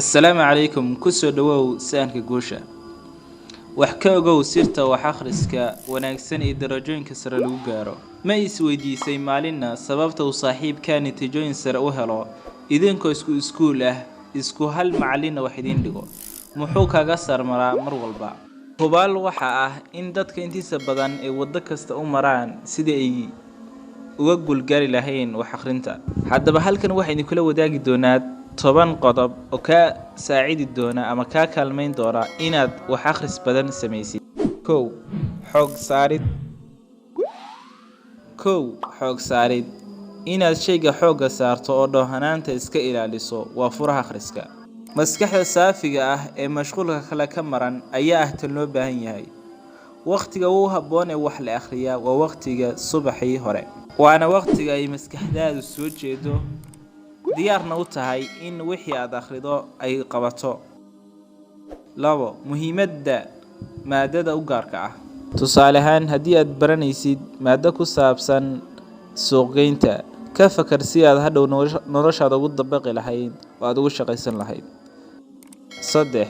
Assalaamu calaykum. Kusoo dhawow Sahanka Guusha. Wax ka ogow sirta wax akhriska wanaagsan iyo darajooyinka sare lagu gaaro. Ma is weydiisay maalinna sababta uu saaxiibkaa natiijooyin sare u helo, idinkoo isku iskuul ah, isku hal macalinna wax idiin dhigo? Muxuu kaga sarmaraa mar walba? Hubaal waxa ah in dadka intiisa badan ay waddo kasta u maraan sidii ay uga guulgaari lahayn wax akhrinta. Haddaba halkan waxaa idinkula wadaagi doonaa 10 qodob oo kaa saacidi doona ama kaa kaalmayn doona inaad wax akhris badan samaysid. 1. Xoog saarid. 1. Xoog saarid. Inaad shayga xoogga saarto oo dhoohanaanta iska ilaaliso waa furaha akhriska. Maskaxda saafiga ah ee mashquulka kale ka maran ayaa ah tan loo baahan yahay. Wakhtiga ugu habboon ee wax la akhriyaa waa wakhtiga subaxii hore, waana wakhtiga ay maskaxdaadu soo jeedo, diyaarna u tahay in wixii aad akhrido ay qabato. 2. Muhiimadda maadada u gaarka ah. Tusaale ahaan, haddii aad baranaysid maado ku saabsan suuqgeynta, ka fakar si aad hadhow noloshaada ugu dabaqi lahayd oo aad ugu shaqaysan lahayd. 3.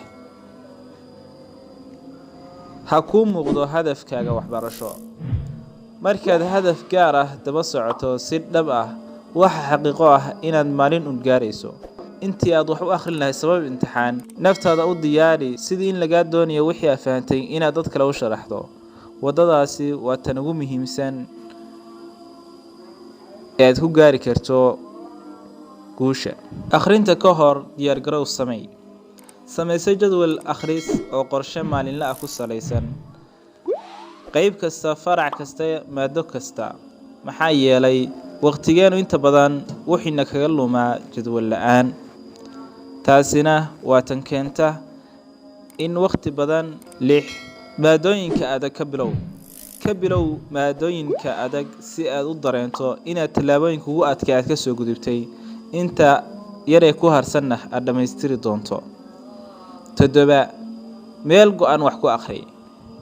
Ha kuu muuqdo hadafkaaga waxbarasho. Markaad hadaf gaar ah daba socoto si dhab ah, waxa xaqiiqo ah inaad maalin un gaarayso. Intii aad wax u akhrin lahayd sabab imtixaan, naftaada u diyaari sidii in lagaa doonayo wixii aad fahantay inaad dad kale u sharaxdo. Waddadaasi waa tan ugu muhiimsan ee aad ku gaari karto guusha. Akhrinta ka hor diyaargarow samee. Samayso jadwal akhris oo qorshe maalinle ah ku salaysan. Qayb kasta, farac kasta, maado kasta. Maxaa yeelay waqtigeenu inta badan wuxuuna kaga lumaa jadwal la'aan. Taasina waa tan keenta in waqti badan. 6. Maadooyinka adag ka bilow. Ka bilow maadooyinka adag si aad u dareento inaad tallaabooyinka ugu adkaa aad ka soo gudubtay, inta yaree ku harsanna aad dhammaystiri doonto. 7. Meel go'an wax ku akhri.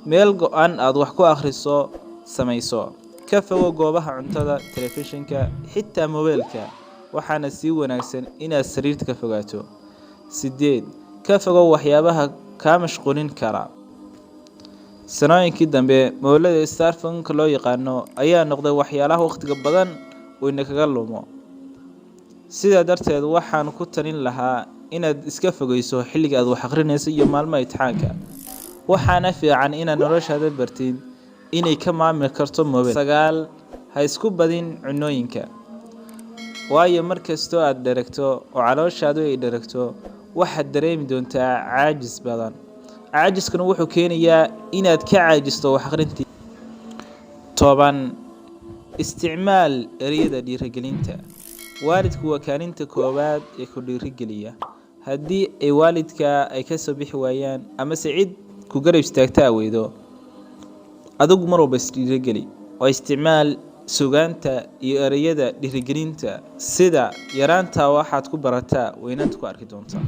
Meel go'an aad wax ku akhriso samayso. Ka fogow goobaha cuntada, telefishinka, xitaa moobilka. Waxaana sii wanaagsan inaad sariirta ka fogaato. 8. Ka fogow waxyaabaha kaa mashquulin kara. Sanooyinkii dambe, mobilada smartphone-ka loo yaqaano ayaa noqday waxyaalaha waqtiga badan uu inakaga lumo. Sidaa darteed, waxaan ku talin lahaa inaad iska fogeyso xilliga aad wax akhrinayso iyo maalmaha imtixaanka. Waxaana fiican inaad noloshaada bartid inay ka maamuli karto mobil. 9. Ha isku badin cunooyinka. Waayo markastoo aad dheragto oo calooshaadu ay dheragto, waxaad dareemi doontaa caajis badan. Caajiskuna wuxuu keenayaa inaad ka caajisto wax akhrintii. 10. Isticmaal ereyada dhiirigelinta. Waalidku waa kaalinta koowaad ee ku dhiirigeliya. Haddii ay waalidka ay ka soo bixi waayaan ama se cid ku garab istaagta weydo, adigu mar walba is dhiirigeli oo isticmaal sugaanta iyo ereyada dhiirigelinta, sida yaraanta waxaad ku barataa weynaanta ku arki doontaa.